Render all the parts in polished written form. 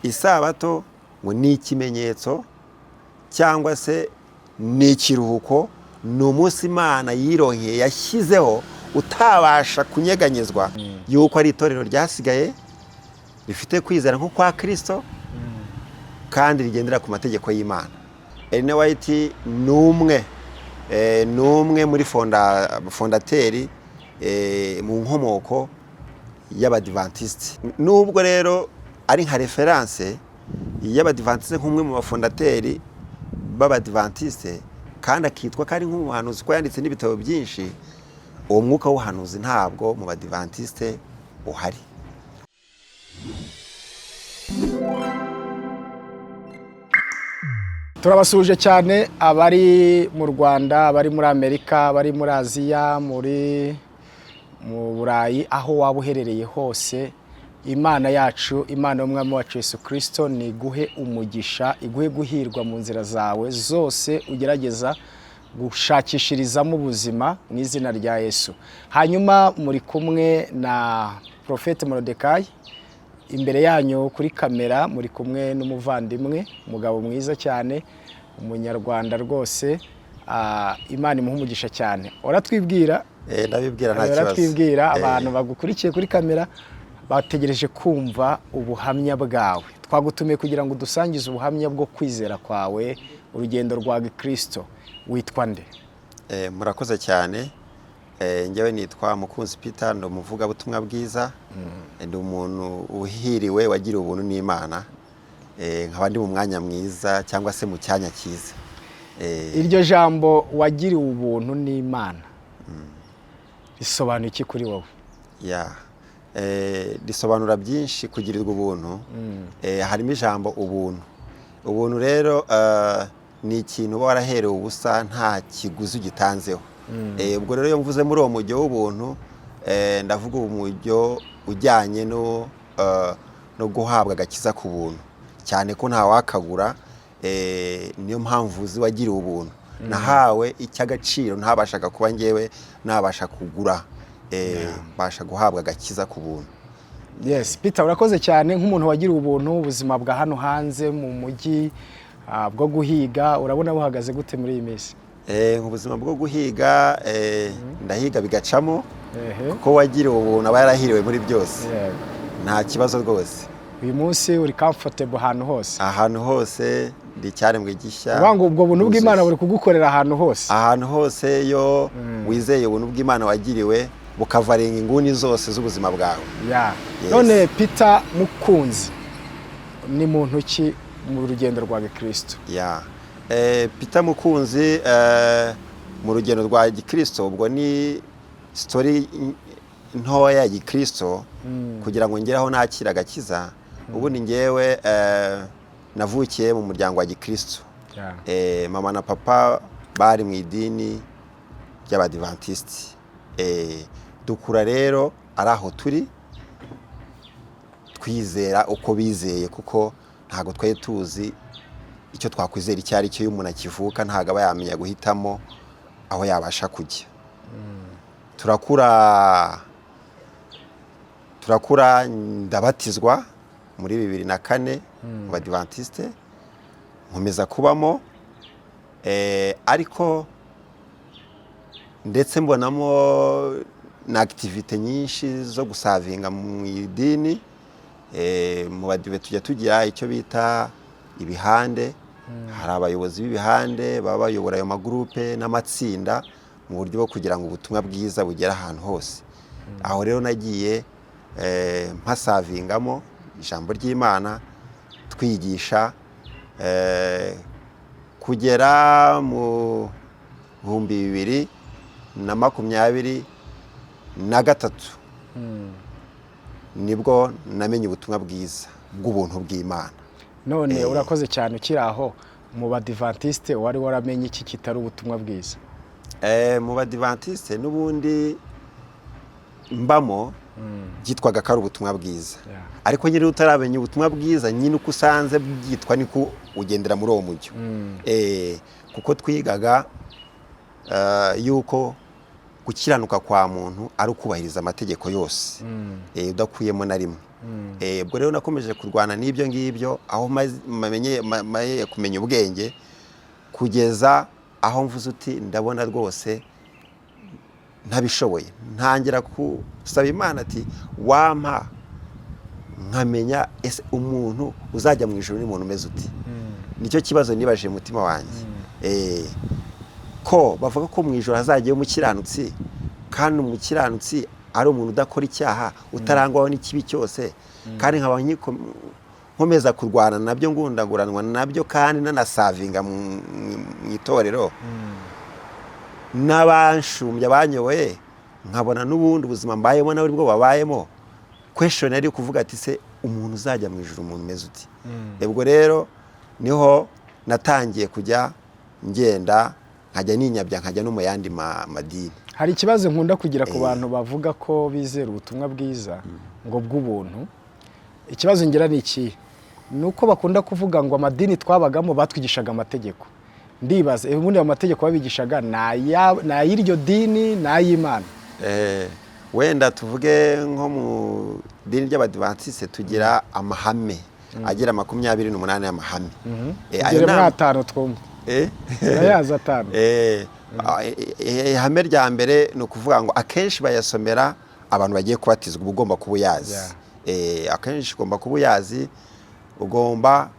Isabato ngo ni ikimenyetso cyangwa se ni ikiruhuko, ni umunsi Imana yironkeye, yashyizeho, utabasha kunyeganyezwa, yuko ari itorero ryasigaye rifite kwizera nko kwa Kirisito kandi rigendera ku mategeko y'Imana. Ellen White ni umwe muri fondateur mu nkomoko y'Abadivantisiti. Nubwo rero ari nka référence y'Abadivantisite, nk'umwe mu bafondateri b'Abadivantisite, kandi akitwa ko ari nk'umuhanuzi, ko yanditse n'ibitabo byinshi, uwo mwuka w'ubuhanuzi ntabwo mu Badivantisite uhari. Turabasuhuje cyane abari mu Rwanda, abari muri Amerika, abari muri Aziya, mu Burayi, aho waba uherereye hose. Imana yacu, Imana y'Umwami wacu Yesu Kirisito, ni iguhe umugisha, iguhe guhirwa mu nzira zawe zose ugerageza gushakishirizamo ubuzima, mu izina rya Yesu. Hanyuma muri kumwe na Porofete Morodekayi imbere yanyu kuri kamera, muri kumwe n'umuvandimwe, umugabo mwiza cyane, Umunyarwanda rwose. Imana imuha umugisha cyane. Uratwibwira? Ndabibwira, nta kibazo. Uratwibwira. Abantu bagukurikiye kuri kamera bategereje kumva ubuhamya bwawe. Twagutumiye kugira ngo udusangize ubuhamya bwo kwizera kwawe, urugendo rwa gikirisito. Witwa nde? Murakoze cyane. Njyewe nitwa Mukunzi Peter, ndi umuvugabutumwa bwiza, ndi umuntu uhiriwe, wagiriwe ubuntu n'Imana, nkaba ndi mu mwanya mwiza cyangwa se mu cyanya cyiza. Iryo jambo "wagiriwe ubuntu n'Imana" risobanuye iki kuri wowe? Ya, risobanura byinshi. Kugirirwa ubuntu, harimo ijambo "ubuntu". Ubuntu rero ni ikintu uba waraherewe ubusa, nta kiguzi ugitanzeho. Ubwo rero iyo mvuze muri uwo mujyo w'ubuntu, ndavuga umujyo ujyanye no guhabwa agakiza ku buntu, cyane ko ntawakagura. Niyo mpamvu uzi wagiriwe ubuntu. Nahawe icy'agaciro ntabashaga kuba ngewe nabasha kugura, mbasha guhabwa agakiza ku buntu. Yes, Peter, urakoze cyane. Nk'umuntu wagiriwe ubuntu, ubuzima bwa hano hanze mu mujyi bwo guhiga, urabona buhagaze gute muri iyi minsi? Ubuzima bwo guhiga, ndahiga bigacamo, kuko wagiriwe ubuntu aba yarahiriwe muri byose. Nta kibazo rwose. Uyu munsi uri comfortable ahantu hose? Ahantu hose ndi icyaremwe gishya. Uvuga ngo ubwo buntu bw'Imana Bwuzuye. buri kugukorera ahantu hose. Ahantu hose, iyo wizeye ubuntu bw'Imana wagiriwe, bukavarenga inguni zose z'ubuzima bwawe. Yes. None Peter Mukunzi ni muntu ki mu rugendo rwa gikristo? Ya, Peter Mukunzi mu rugendo rwa gikristo, ubwo ni story ntoya ya gikristo kugira ngo ngere aho nakira agakiza. Ubundi ngewe navukiye mu muryango wa gikristo. Mama na papa bari mu idini ry'Abadivantisiti. Dukura rero ari aho turi, twizera uko bizeye, kuko ntabwo twari tuzi icyo twakwizera icyo ari cyo. Iyo umuntu akivuka ntabwo aba yamenya guhitamo aho yabasha kujya. Turakura, turakura, ndabatizwa muri 2004 mu Badivantisite, nkomeza kubamo, ariko ndetse mbonamo na activités nyinshi zo gusavinga mu idini. Mu Badive tujya tugira icyo bita ibihande. Hari abayobozi b'ibihande baba bayobora ayo magurupe n'amatsinda mu buryo bwo kugira ngo ubutumwa bwiza bugere ahantu hose. Aho rero nagiye mpasavingamo ijambo ry'Imana, twigisha, kugera mu 2023, nibwo namenye ubutumwa bwiza bw'ubuntu bw'Imana. None urakoze cyane. Ukiri aho mu Badivantisite, wari waramenye iki kitari ubutumwa bwiza? Mu Badivantisite n'ubundi mbamo, byitwaga ko ari ubutumwa bwiza. Ariko nyine utaramenya ubutumwa bwiza, nyine uko usanze bwitwa niko ugendera muri uwo mujyo. Kuko twigaga yuko gukiranuka kwa muntu ari ukubahiriza amategeko yose, udakuyemo na rimwe. Ubwo rero nakomeje kurwana n'ibyo ngibyo aho maze kumenya ubwenge, kugeza aho mvuze uti ndabona rwose ntabishoboye, ntangira gusaba Imana ati wampa nkamenya ese umuntu uzajya mu ijuru ni umuntu umeze uti. Nicyo kibazo nibajije umutima wanjye. Ko bavuga ko mu ijuru hazajyayo umukiranutsi, kandi umukiranutsi ari umuntu udakora icyaha, utarangwaho n'ikibi cyose, kandi nkaba nkomeza kurwana nabyo, ngundaguranwa nabyo, kandi nanaservinga mu itorero n'abanshumbya banyoboye, nkabona n'ubundi ubuzima mbayemo nawe bwo babayemo. Question yari kuvuga ati se umuntu uzajya mu ijuru umuntu umeze uti? Ubwo rero niho natangiye kujya ngenda nkajya ninyabya, nkajya no mu yandi madini. Hari ikibazo nkunda kugira ku bantu bavuga ko bizera ubutumwa bwiza ngo bw'ubuntu. Ikibazo ngira ni ikihe? Ni uko bakunda kuvuga ngo amadini twabagamo batwigishaga amategeko. Ndibaza, ubundi ayo mategeko babigishaga ni ay'iryo dini, ni ay'Imana? Wenda tuvuge nko mu dini ry'Abadivantisite tugira amahame agera 28 y'amahame. Ayo Tugere muri atanu twumve. Urayazi atanu? Ihame rya mbere ni ukuvuga ngo akenshi bayasomera abantu bagiye kubatizwa, uba ugomba kuba uyazi. Akenshi ugomba kuba uyazi, ugomba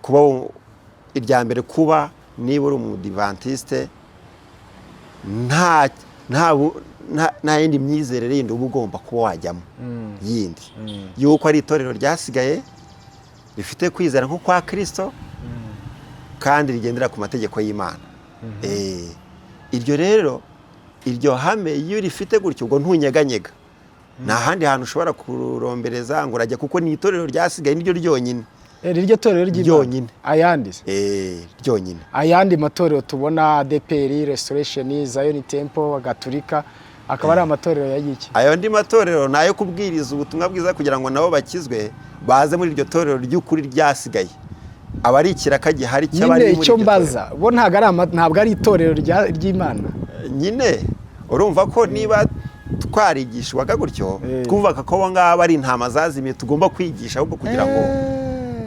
kuba irya mbere kuba niba uri umudivantiste nta yindi myizerere yindi uba ugomba kuba wajyamo yindi, yuko ari itorero ryasigaye rifite kwizera nko kwa Kirisito kandi rigendera ku mategeko y'Imana. Iryo rero, iryo hame iyo urifite gutyo, ubwo ntunyeganyega, nta handi hantu ushobora kurombereza ngo urajya, kuko ni itorero ryasigaye niryo ryonyine. Riryo torero ry'Imana? Ryonyine. Ayandi se? Ryonyine. Ayandi matorero tubona, ADEPR, Restoration, Zion Temple, Gaturika, akaba ari amatorero ya giki? Ayo andi matorero ni ayo kubwiriza ubutumwa bwiza kugira ngo nabo bakizwe, baze muri iryo torero ry'ukuri ryasigaye. Aba ari ikiraka gihari cy'abari Nyine muri icyo iryo mbaza, bo ntabwo ari ntabwo ari itorero ry'Imana? torero. Nyine urumva ko niba twarigishwaga gutyo, twumvaga ko abo ngabo ari intama zazimiye tugomba kwigisha ahubwo kugira ngo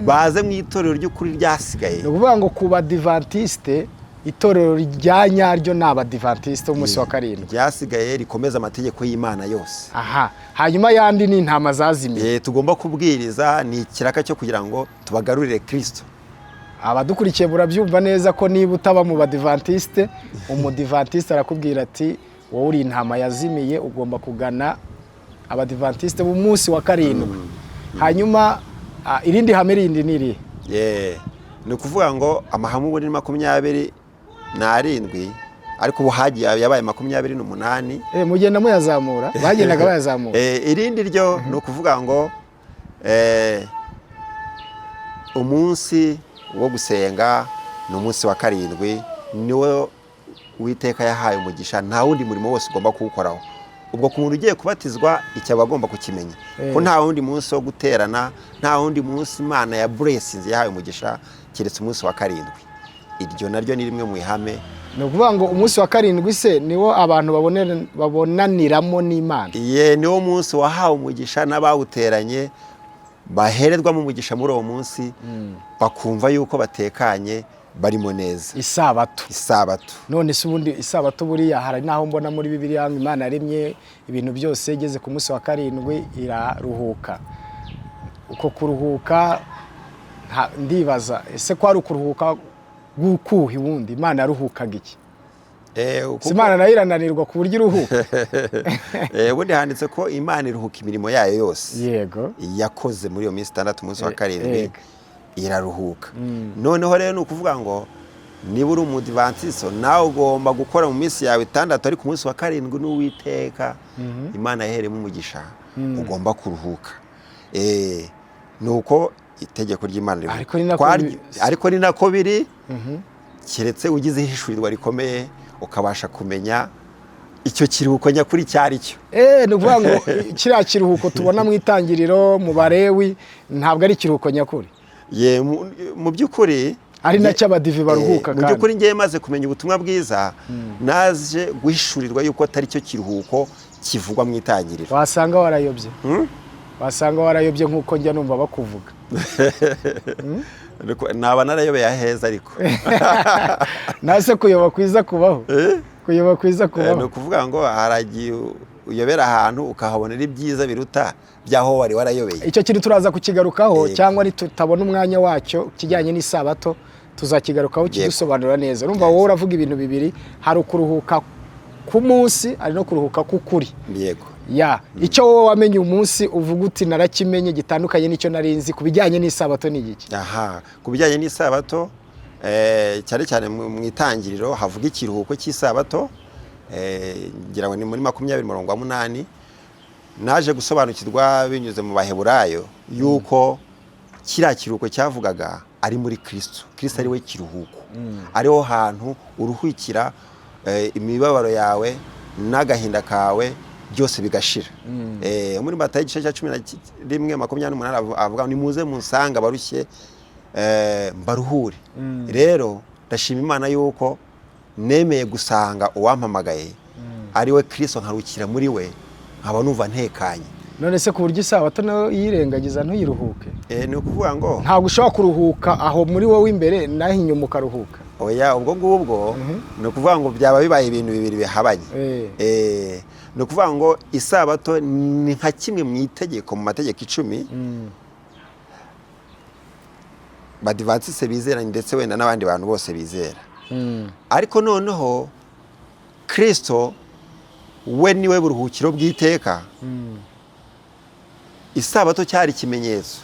baze mu itorero ry'ukuri ryasigaye. Ni ukuvuga ngo ku Badivantiste, itorero rya nyaryo ni Abadivantisite b'umunsi wa karindwi. Ryasigaye rikomeza amategeko y'Imana yose. Aha, hanyuma ayandi ni intama zazimiye. Tugomba kubwiriza, ni ikiraka cyo kugira ngo tubagarurire Kirisito. Abadukurikiye burabyumva neza ko niba utaba mu Badivantiste, umudivantiste arakubwira ati wowe uri intama yazimiye, ugomba kugana Abadivantisite b'umunsi wa karindwi. Hanyuma irindi hame rindi ni irihe? Ni ukuvuga ngo amahame ubu ni 27, ariko ubu hagiye yabaye 28. Mugenda muyazamura, bagendaga bayazamura. Irindi ryo ni ukuvuga ngo umunsi wo gusenga ni umunsi wa karindwi, niwo Uwiteka yahaye umugisha, nta wundi murimo wose ugomba kuwukoraho. Ubwo ku muntu ugiye kubatizwa, icyo aba agomba kukimenya, ko nta wundi munsi wo guterana, nta wundi munsi Imana ya blessinze, yahaye umugisha, keretse umunsi wa karindwi. Iryo naryo ni rimwe mu ihame. Ni ukuvuga ngo umunsi wa karindwi se niwo abantu babonaniramo n'Imana? Ye, niwo munsi wahawe umugisha n'abawuteranye bahererwamo umugisha muri uwo munsi, bakumva yuko batekanye, barimo neza. Isabato. Isabato. None se ubundi isabato, buriya hari n'aho mbona muri Bibiliya ngo Imana yaremye ibintu byose, igeze ku munsi wa karindwi iraruhuka. Uko kuruhuka ndibaza ese ko ari ukuruhuka gukuha? Ubundi Imana yaruhukaga iki? Si Imana nayo irananirwa ku buryo iruhuka? Ubundi handitse ko Imana iruhuka imirimo yayo yose yakoze muri iyo minsi itandatu, umunsi wa karindwi iraruhuka. Noneho rero ni ukuvuga ngo niba uri umudivantiste, nawe ugomba gukora mu minsi yawe itandatu, ariko umunsi wa karindwi n'Uwiteka Imana yaheremo umugisha, ugomba kuruhuka. Ni uko itegeko ry'Imana rivuga. Ariko ni nako Ariko ni nako biri, keretse ugize ihishurirwa rikomeye ukabasha kumenya icyo kiruhuko nyakuri icyo ari cyo. Ni ukuvuga ngo kiriya kiruhuko tubona mu Itangiriro, mu Barewi, ntabwo ari ikiruhuko nyakuri? Ye, mu by'ukuri Ari nacyo Abadive baruhuka. Mu Kandi by'ukuri ngewe maze kumenya ubutumwa bwiza, naje guhishurirwa yuko atari cyo kiruhuko kivugwa mu Itangiriro. Wasanga warayobye. Wasanga warayobye nk'uko njya numva bakuvuga. Naba narayobeye aheza ariko. Nase kuyoba kwiza kubaho? Kuyoba kwiza Ni kubaho? ukuvuga ngo haragiye uyobera ahantu ukahabonera ibyiza biruta by'aho wari warayobeye. Icyo kintu turaza kukigarukaho, cyangwa nitutabona umwanya wacyo, kijyanye n'isabato tuzakigarukaho kidusobanura neza. Urumva wowe uravuga ibintu bibiri: hari ukuruhuka ku munsi, hari no kuruhuka k'ukuri. Yego. Ya, icyo wowe wamenye umunsi uvuga uti narakimenye gitandukanye n'icyo nari nzi ku bijyanye n'isabato ni igiki? Aha, ku bijyanye n'isabato, cyane cyane mu Itangiriro havuga ikiruhuko cy'isabato, ngira ngo ni muri 20 murongo wa 8. Naje gusobanukirwa binyuze mu Baheburayo yuko kiriya kiruhuko cyavugaga ari muri Kristo. Kristo ari we kiruhuko, ariho hantu uruhukira, imibabaro yawe n'agahinda kawe byose bigashira. Muri Matayo igice cya 11:28 avuga: "Nimuze munsanga abarushye, mbaruhure." Rero ndashima Imana yuko nemeye gusanga uwampamagaye ari we Kristo, nkarukira muri we, nkaba numva ntekanye. None se ku buryo isabato nayo yirengagiza ntuyiruhuke? Ni ukuvuga ngo Ntabwo ushobora kuruhuka aho muri wowe imbere, naho inyuma ukaruhuka? Oya, ubwo ngubwo ni ukuvuga ngo byaba bibaye ibintu bibiri bihabanye. Ni ukuvuga ngo isabato ni nka kimwe mu itegeko, mu mategeko 10 Badivantiste bizera, ndetse wenda n'abandi bantu bose bizera. Ariko noneho Kristo we niwe buruhukiro bw'iteka. Isabato cyari ikimenyetso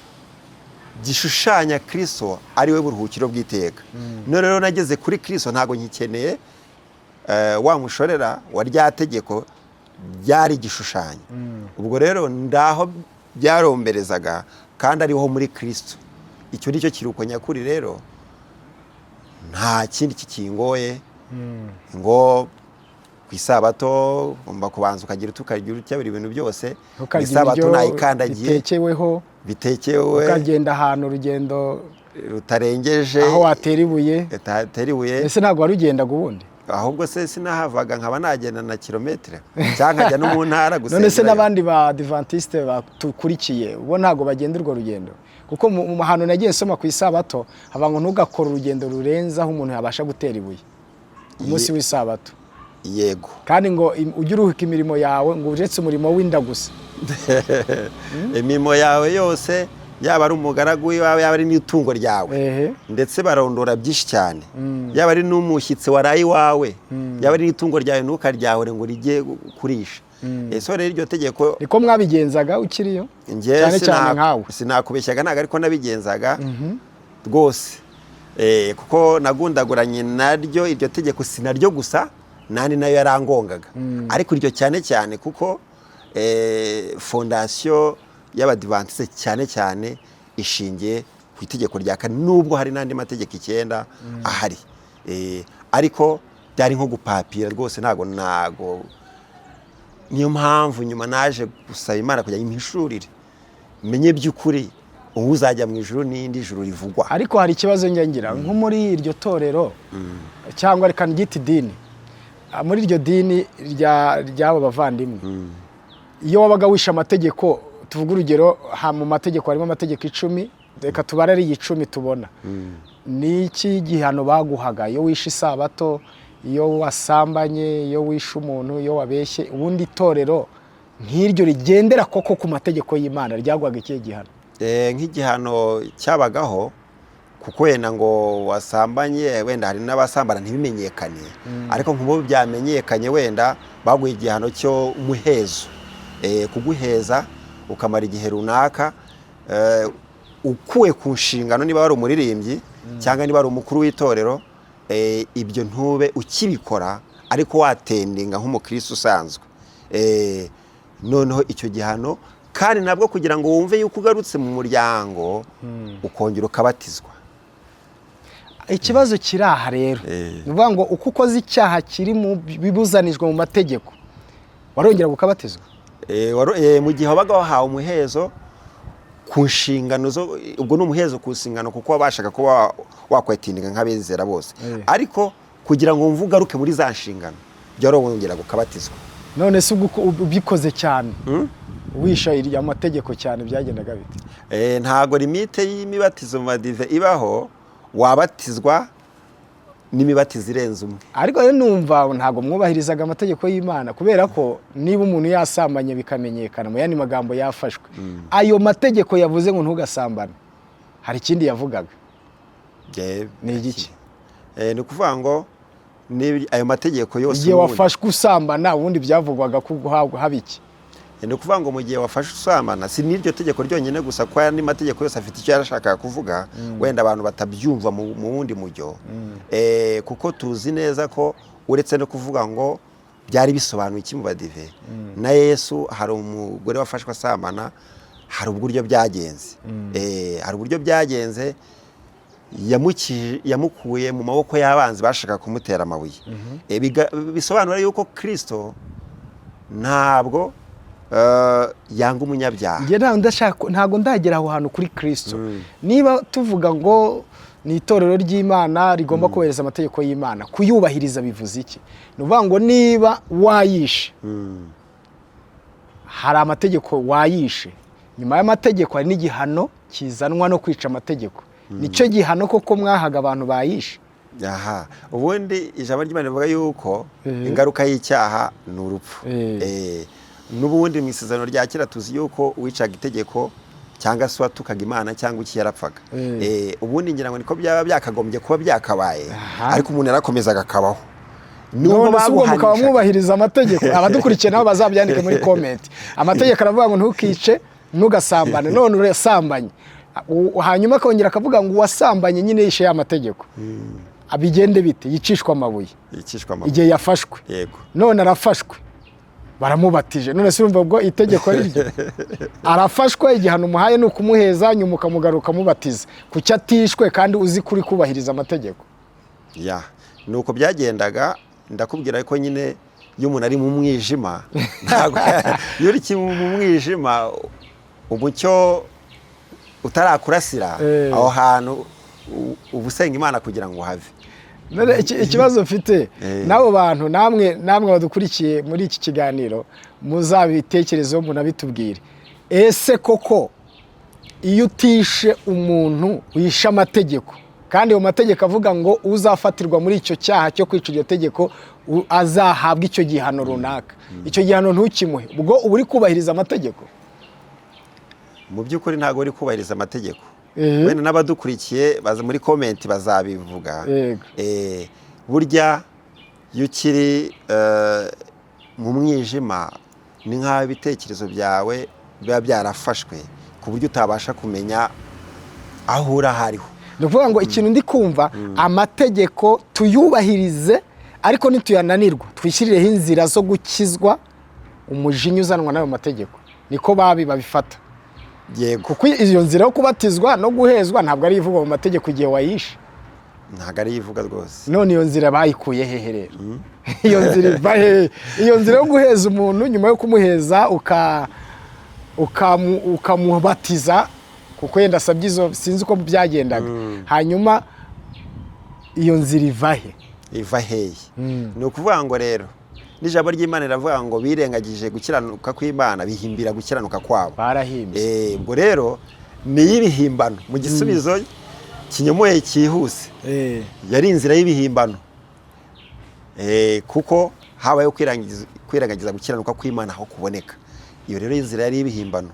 gishushanya Kristo ari we buruhukiro bw'iteka. None rero nageze kuri Kristo, ntabwo nkikeneye wa mushorera wa rya tegeko ryari igishushanyo. Ubwo rero ndaho byaromberezaga kandi ariho muri Kristo. Icyo ni cyo kiruhuko nyakuri. Rero nta kindi kikingoye ngo ku isabato ugomba kubanza ukagira utu, ukagira utya, buri bintu byose. Ukarya Isabato ibiryo nayikandagiye. bitekeweho. Bitekewe. Ukagenda ahantu urugendo rutarengeje aho watera ibuye. Rutatera ibuye. Ese ntabwo wari ugendaga ubundi? Ahubwo se sinahavaga nkaba nagenda na kilometero cyangwa nkajya no mu ntara None se gusengerayo. n'abandi ba Adventiste batukurikiye bo ntabwo bagenda urwo rugendo? Kuko mu hantu nagiye nsoma ku isabato haba ngo ntugakore urugendo rurenze aho umuntu yabasha gutera ibuye umunsi w'isabato. Yego. Kandi ngo ujye uruhuka imirimo yawe, ngo uretse umurimo w'inda gusa. Imirimo yawe yose, yaba ari umugaragu wawe, yaba ari n'itungo ryawe. Ndetse barondora byinshi cyane, yaba ari n'umushyitsi waraye iwawe, yaba ari n'itungo ryawe, ntukaryahure ngo rijye kurisha. Ese rero iryo tegeko Niko mwabigenzaga ukiriyo? Njye Cyane cyane nkawe. Sinakubeshyaga, ntabwo ariko nabigenzaga rwose. Kuko nagundaguranye naryo iryo tegeko, si naryo gusa, nandi nayo yarangongaga, ariko iryo cyane cyane kuko fondation y'Abadivantiste cyane cyane ishingiye ku itegeko rya kane, nubwo hari n'andi mategeko 9 ahari. Ariko byari nko gupapira rwose, ntago. Niyo mpamvu nyuma naje gusaba Imana kugira ngo impishurire menye by'ukuri ubu uzajya mu ijuru n'indi juru rivugwa. Ariko hari ikibazo njya ngira nko muri iryo torero, cyangwa reka ryita idini. Muri iryo dini ry'abo bavandimwe, iyo wabaga wishe amategeko, tuvuge urugero, mu mategeko harimo amategeko 10, reka tubare ari 10 tubona, ni iki gihano baguhaga iyo wishe isabato, iyo wasambanye, iyo wishe umuntu, iyo wabeshye? Ubundi itorero nk'iryo rigendera koko ku mategeko y'Imana ryaguhaga ikihe gihano? Nk'igihano cyabagaho, kuko wenda ngo wasambanye, wenda hari n'abasambana ntibimenyekane, ariko nk'ubu byamenyekanye, wenda baguha igihano cyo umuhezo. Kuguheza ukamara igihe runaka, ukuwe ku nshingano, niba wari umuririmbyi cyangwa niba wari umukuru w'itorero, ibyo ntube ukibikora, ariko watendinga nk'umukristo usanzwe. Noneho icyo gihano kandi nabwo kugira ngo wumve yuko ugarutse mu muryango, ukongera ukabatizwa. Ikibazo kiri aha rero, ni ukuvuga ngo uko ukoze icyaha kiri mu bibuzanijwe mu mategeko, warongera gukabatizwa? Mu gihe wabaga wahawe umuhezo ku nshingano zo, ubwo ni umuhezo ku nshingano, kuko wabashaga kuba wakwetindinga nk'abizera bose. Ariko kugira ngo wumve ugaruke muri za nshingano, byari wongera gukabatizwa. None se ubwo ubikoze cyane? Wisha irya mategeko cyane byagendaga bite? Ntago limite y'imibatizo mu badive ibaho, wabatizwa n'imibatizo irenze umwe. Ariko rero numva ntabwo mwubahirizaga amategeko y'Imana, kubera ko niba umuntu yasambanye bikamenyekana, mu yandi magambo yafashwe, ayo mategeko yavuze ngo ntugasambane, hari ikindi yavugaga. Ni igiki? Ni ukuvuga ngo ayo mategeko yose Igihe ubundi- wafashwe usambana, ubundi byavugwaga ko haba iki? Ni ukuvuga ngo mu gihe wafashe usambana, si n'iryo tegeko ryonyine gusa, kuko andi mategeko yose afite icyo yarashakaga kuvuga, wenda abantu batabyumva mu wundi mujyo. Kuko tuzi neza ko uretse no kuvuga ngo byari bisobanuye iki mu badive, na Yesu hari umugore wafashwe asambana, hari uburyo byagenze. Hari uburyo byagenze, yamukuye mu maboko y'abanzi bashaka kumutera amabuye. Bisobanura yuko Kristo ntabwo yanga umunyabyaha. Njye ntabwo ndashaka, ntabwo ndagera aho hantu kuri Kristo. Niba tuvuga ngo ni itorero ry'Imana rigomba kubahiriza amategeko y'Imana, kuyubahiriza bivuze iki? Ni ukuvuga ngo niba wayishe, hari amategeko wayishe, nyuma y'amategeko hari n'igihano kizanwa no kwica amategeko. Nicyo gihano koko mwahaga abantu bayishe? Aha ubundi ijambo ry'Imana rivuga yuko ingaruka y'icyaha ni urupfu. N'ubundi mu Isezerano rya Kera tuzi yuko uwicaga itegeko cyangwa se uwatukaga Imana cyangwa iki yarapfaga. Ubundi ngira ngo niko byaba byakagombye kuba byakabaye, ariko umuntu yarakomezaga akabaho. Nubwo None se ubwo mukaba baguhanishaga. mwubahiriza amategeko? Abadukurikiye nabo bazabyandike muri comment. Amategeko aravuga ngo ntukice, ntugasambane, none urasambanye. Hanyuma akongera akavuga ngo uwasambanye nyine yishe ya mategeko, abigende bite? Yicishwa amabuye. Yicishwa amabuye. Igihe yafashwe. Yego. None arafashwe, baramubatije. None se urumva ubwo itegeko ari ryo? Arafashwe, igihano umuhaye ni ukumuheza, nyuma ukamugaruka ukamubatiza. Kuki atishwe kandi uzi kuri kubahiriza amategeko? Ya, ni uko byagendaga. Ndakubwira ko nyine iyo umuntu ari mu mwijima, ntabwo, iyo uri mu mwijima umucyo utarakurasira, aho hantu uba usenga Imana kugira ngo uhave. None ikibazo mfite, n'abo bantu, namwe badukurikiye muri iki kiganiro, muzabitekerezeho munabitubwire: ese koko iyo utishe umuntu wishe amategeko, kandi ayo mategeko avuga ngo uzafatirwa muri icyo cyaha cyo kwica iryo tegeko azahabwa icyo gihano runaka, icyo gihano ntukimuhe, ubwo uba uri kubahiriza amategeko? Mu by'ukuri ntabwo uri kubahiriza amategeko. Wenda n'abadukurikiye baza muri comment bazabivuga. Burya iyo ukiri mu mwijima, ni nk'aho ibitekerezo byawe biba byarafashwe ku buryo utabasha kumenya aho uri aho ariho. Ni ukuvuga ngo ikintu ndi kumva, amategeko tuyubahirize, ariko nituyananirwa twishyirireho inzira zo gukizwa umujinya uzanwa n'ayo mategeko. Niko babi babifata. Yego. Kuko iyo nzira yo kubatizwa no guhezwa ntabwo ari ivugwa mu mategeko igihe wayishe. Ntabwo ari ivuga rwose. None iyo nzira bayikuye hehe rero? Iyo nzira iva hehe, iyo nzira yo guheza umuntu, nyuma yo kumuheza ukamubatiza, kuko yenda asabye izo, sinzi uko byagendaga, hanyuma iyo nzira iva he? Iva hehe? Ni ukuvuga ngo rero n'ijambo ry'Imana riravuga ngo birengagije gukiranuka kw'Imana, bihimbira gukiranuka kwabo. Barahimbye. Ubwo rero ni iy'ibihimbano. Mu gisubizo kinyomoye cyihuse, yari inzira y'ibihimbano. Kuko habayeho kwirengagiza gukiranuka kw'Imana aho kuboneka. Iyo rero inzira yari y'ibihimbano.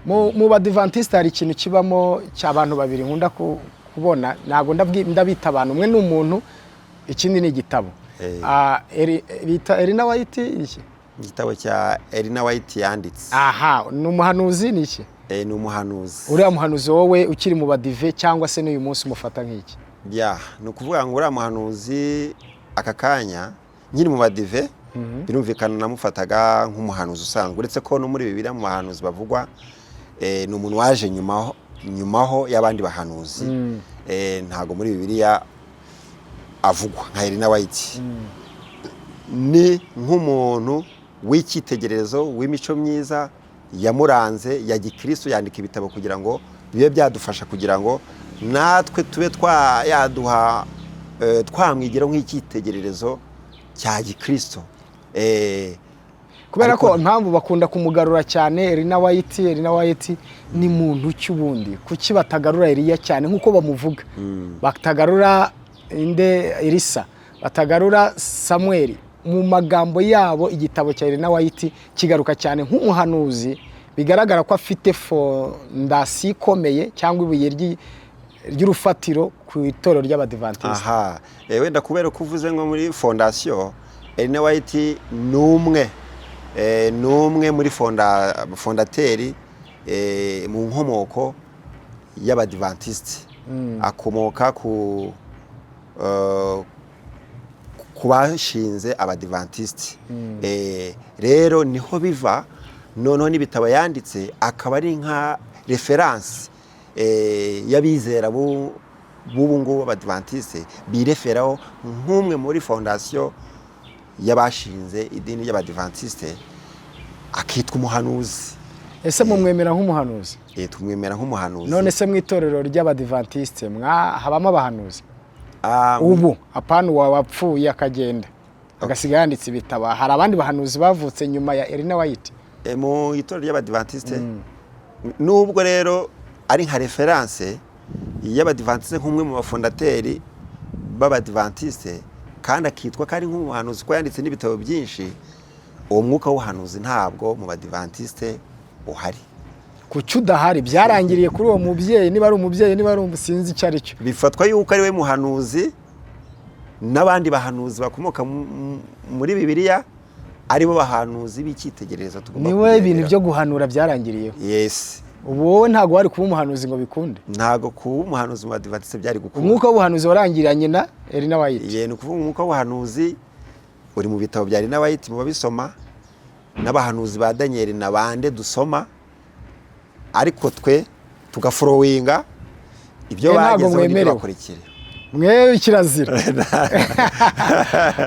Mu Badivantiste hari ikintu kibamo cy'abantu babiri nkunda kubona, ntabwo ndabita abantu, umwe ni umuntu, ikindi ni igitabo. Bita Elena White iki? Igitabo cya Elena White yanditse. Aha ni umuhanuzi, ni iki? Ni umuhanuzi. Uriya muhanuzi, wowe ukiri mu Badive cyangwa se n'uyu munsi, umufata nk'iki? Ya, ni ukuvuga ngo uriya muhanuzi, aka kanya nkiri mu Badive, birumvikana namufataga nk'umuhanuzi usanzwe, uretse ko no muri Bibiliya mu bahanuzi bavugwa, ni umuntu waje nyumaho y'abandi bahanuzi. Ntabwo muri Bibiliya avugwa nka Elena White. Ni nk'umuntu w'icyitegererezo w'imico myiza yamuranze ya gikristo, yandika ibitabo kugira ngo bibe byadufasha, kugira ngo natwe tube twa yaduha twamwigiraho nk'icyitegererezo cya gikristo. Kubera Ariko- ko impamvu bakunda kumugarura cyane Elena White, Elena White ni muntu ki ubundi? Kuki batagarura Eliya cyane nk'uko bamuvuga, batagarura inde, Elisa, batagarura Samuel? Mu magambo yabo, igitabo cya Elena White kigaruka cyane nk'umuhanuzi, bigaragara ko afite fondasiyo ikomeye cyangwa ibuye ry'urufatiro ku itorero ry'Abadivantisite. Aha, wenda kubera ko uvuze ngo muri fondasiyo, Elena White ni umwe, ni umwe muri fondateri, mu nkomoko y'Abadivantisite. Akomoka ku bashinze Abadivantisite. Rero niho biva. Noneho n'ibitabo yanditse akaba ari nka referanse y'abizera b'ubu ngubu Abadivantisite bireferaho nk'umwe muri fondasiyo y'abashinze idini ry'Abadivantisite, akitwa umuhanuzi. Ese mumwemera nk'umuhanuzi? Tumwemera nk'umuhanuzi. None se mu itorero ry'Abadivantisite habamo abahanuzi? Ah, Ubu apana uwa wapfuye akagenda agasiga yanditse ibitabo, hari abandi bahanuzi bavutse nyuma ya Elena White? Mu itorero ry'Abadivantisite, nubwo rero ari nka referanse y'Abadivantisite nk'umwe mu bafondateri b'Abadivantisite, kandi akitwa ko ari nk'umuhanuzi ko yanditse n'ibitabo byinshi, uwo mwuka w'ubuhanuzi ntabwo mu Badivantisite uhari. Kuki udahari? Byarangiriye kuri uwo mubyeyi, niba ari umubyeyi, niba ari sinzi icyo ari cyo. Bifatwa yuko ari we muhanuzi, n'abandi bahanuzi bakomoka muri Bibiliya aribo bahanuzi b'icyitegererezo tugomba Niwe ibintu kugenderaho. byo guhanura byarangiriyeho? Yes. Ubu wowe ntabwo wari kuba umuhanuzi ngo bikunde? Ntabwo kuba umuhanuzi mu Badivantisite byari gukunda. Umwuka w'ubuhanuzi warangiranye na Elena White? Ye, ni ukuvuga umwuka w'ubuhanuzi uri mu bitabo bya Elena White mu babisoma, n'abahanuzi ba Daniel na bande dusoma, ariko twe tugafollowinga ibyo Ntabwo bagezeho mwemerewe. ntitubakurikire. Mwewe kirazira.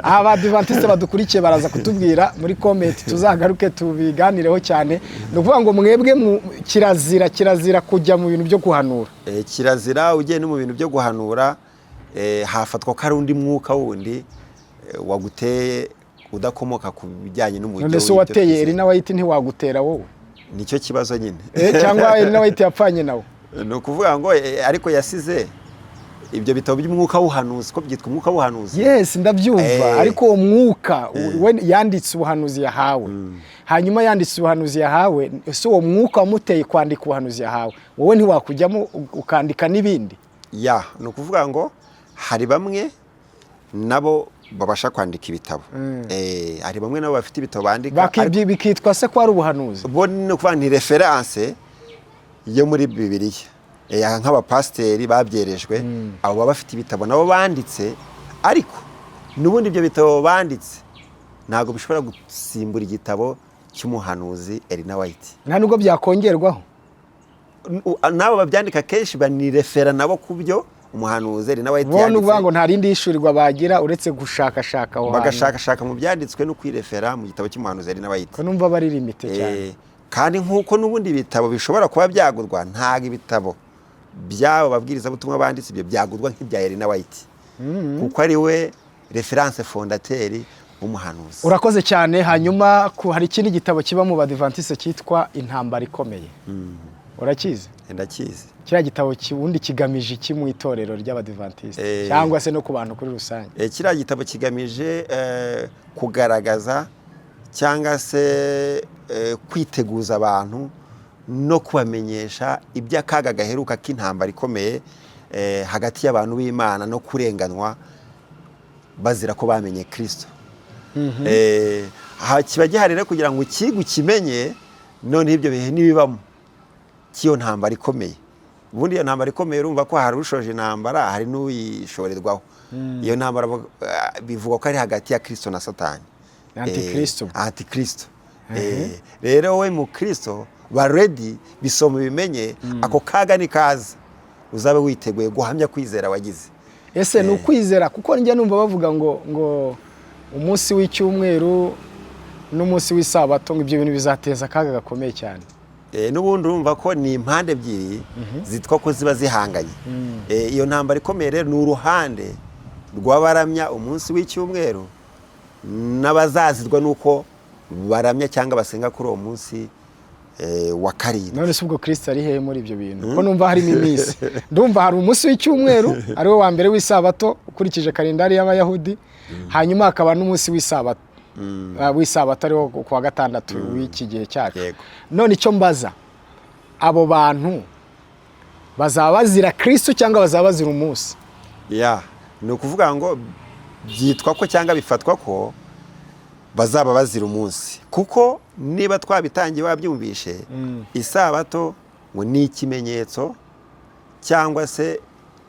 Abadivantisite badukurikiye baraza kutubwira muri comment, tuzagaruke tubiganireho cyane. Ni ukuvuga ngo mwebwe kirazira, kirazira kujya mu bintu byo guhanura? Kirazira. Ugiye no mu bintu byo guhanura, hafatwa ko ari undi mwuka wundi waguteye udakomoka ku bijyanye n'umujyo None se w'ibyo uwateye twizeye. Elena White ntiwagutera wowe? Nicyo kibazo nyine. Cyangwa Elena White yapfanye nawe? Ni ukuvuga ngo ariko yasize ibyo bitabo by'umwuka w'ubuhanuzi, ko byitwa umwuka w'ubuhanuzi. Yes, ndabyumva. Ariko uwo mwuka, we yanditse ubuhanuzi yahawe, hanyuma yanditse ubuhanuzi yahawe, ese uwo mwuka wamuteye kwandika ubuhanuzi yahawe, wowe ntiwakujyamo ukandika n'ibindi? Ya, ni ukuvuga ngo hari bamwe nabo babasha kwandika ibitabo. Hari bamwe nabo bafite ibitabo bandika, ariko Bikitwa se ko ari ubuhanuzi? Bo ni ukuvuga ni referanse yo muri Bibiliya. Nk'abapasiteri babyerejwe, abo baba bafite ibitabo nabo banditse, ariko n'ubundi ibyo bitabo banditse ntabwo bishobora gusimbura igitabo cy'umuhanuzi Elena White. Nta nubwo byakongerwaho? N'abo babyandika kenshi banirefera nabo ku byo umuhanuzi Elena White Bo ni ukuvuga ngo yanditse. Nta rindi hishurirwa bagira uretse gushakashaka aho hantu. Bagashakashaka mu byanditswe no kwirefera mu gitabo cy'umuhanuzi Elena White. Ko numva bari limité cyane. Kandi nk'uko n'ubundi ibitabo bishobora kuba byagurwa, ntabwo ibitabo by'abo babwirizabutumwa banditse ibyo byagurwa nk'ibya Elena White, kuko ari we référence fondateur w'umuhanuzi. Urakoze cyane. Hanyuma hari ikindi gitabo kiba mu Badivantiste cyitwa Intambara Ikomeye, urakizi? Ndakizi. Kiriya gitabo ubundi kigamije iki mu itorero ry'Abadivantisite cyangwa se no ku bantu kuri rusange? Kiriya gitabo kigamije kugaragaza cyangwa se kwiteguza abantu no kubamenyesha iby'akaga gaheruka k'intambara ikomeye hagati y'abantu b'Imana no kurenganwa bazira ko bamenye Kirisito. Aha kiba gihari rero kugira ngo ukiga ukimenye, noneho ibyo bihe nibibamo cy'iyo ntambara ikomeye. Ubundi iyo ntambara ikomeye, urumva ko hari ushoje intambara, hari n'uyishorerwaho. Iyo ntambara bivugwa ko ari hagati ya Kirisito na Satani. Antikristo. Antikristo. Rero wowe mu Kristo ba ready, bisoma ubimenye, ako kaga ni kaza uzabe witeguye guhamya kwizera wagize. Ese ni ukwizera? Kuko njya numva bavuga ngo umunsi w'icyumweru n'umunsi w'isabato, ngo ibyo bintu bizateza akaga gakomeye cyane. N'ubundi urumva ko ni impande ebyiri zitwa ko ziba zihanganye. Iyo ntambara ikomeye rero ni uruhande rw'abaramya umunsi w'icyumweru n'abazazirwa n'uko baramya cyangwa basenga kuri uwo munsi wa karindwi. None se ubwo Kristo ari hehe muri ibyo bintu, ko numva harimo iminsi? Ndumva hari umunsi w'icyumweru, ari wo wa mbere w'isabato ukurikije kalendari y'Abayahudi, hanyuma hakaba n'umunsi w'isabato, w'isabato ari wo ku wa gatandatu w'iki gihe cyacu. None icyo mbaza, abo bantu bazaba bazira Kristo cyangwa bazaba bazira umunsi? Ya, ni ukuvuga ngo byitwa ko cyangwa bifatwa ko bazaba bazira umunsi, kuko niba twabitangiye wabyumvishe, isabato ngo ni ikimenyetso cyangwa se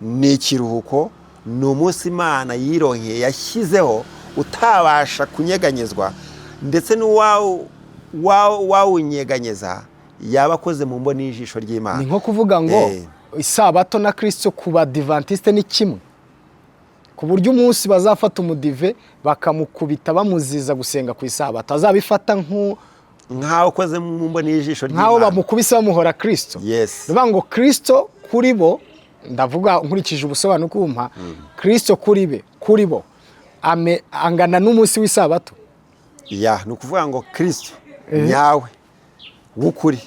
ni ikiruhuko, ni umunsi Imana yironkeye, yashyizeho, utabasha kunyeganyezwa, ndetse n'uwawunyeganyeza yaba akoze mu mboni y'ijisho ry'Imana. Ni nko kuvuga ngo isabato na Kristo ku Badivantiste ni kimwe, ku buryo umunsi bazafata umudive bakamukubita bamuziza gusenga ku isabato, azabifata nk'aho ukoze mu mboni y'ijisho nk'aho ry'Imana. bamukubise bamuhora Kristo. Yes. Ni ukuvuga ngo Kristo kuri bo, ndavuga nkurikije ubusobanuro kumpa, Kristo kuri bo angana n'umunsi w'isabato. Ya, ni ukuvuga ngo Kristo nyawe w'ukuri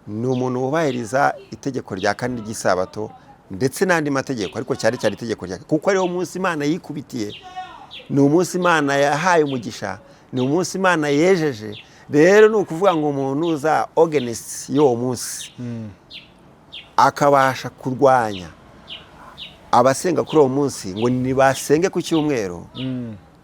ni umuntu wubahiriza itegeko rya kane ry'isabato ndetse n'andi mategeko, ariko cyane cyane itegeko rya kane, kuko ariwo munsi Imana yikubitiye, ni umunsi Imana yahaye umugisha, ni umunsi Imana yejeje. Rero ni ukuvuga ngo umuntu uza against y'uwo munsi akabasha kurwanya abasenga kuri uwo munsi ngo nibasenge ku cyumweru,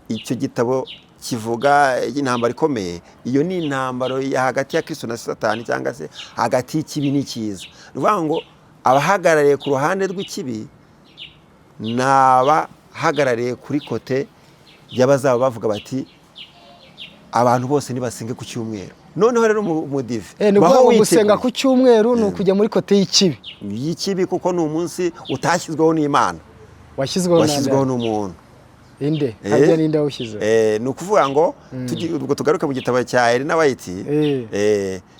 icyo gitabo kivuga intambara ikomeye. Iyo ni intambaro ya hagati ya Kristo na Satani, cyangwa se hagati y'ikibi n'icyiza. Ni ukuvuga ngo abahagarariye ku ruhande rw'ikibi ni abahagarariye kuri côté y'abazaba bavuga bati abantu bose nibasenge ku cyumweru. Noneho rero umudive Ni baho ukuvuga ngo gusenga witeguye. ku cyumweru ni ukujya muri côté y'ikibi. Y'ikibi, kuko ni umunsi utashyizweho n'Imana. Washyizweho? Washyizweho n'umuntu. Inde harya, ninde wawushyizeho? Ni ukuvuga ngo ubwo tugaruke mu gitabo cya Elena White,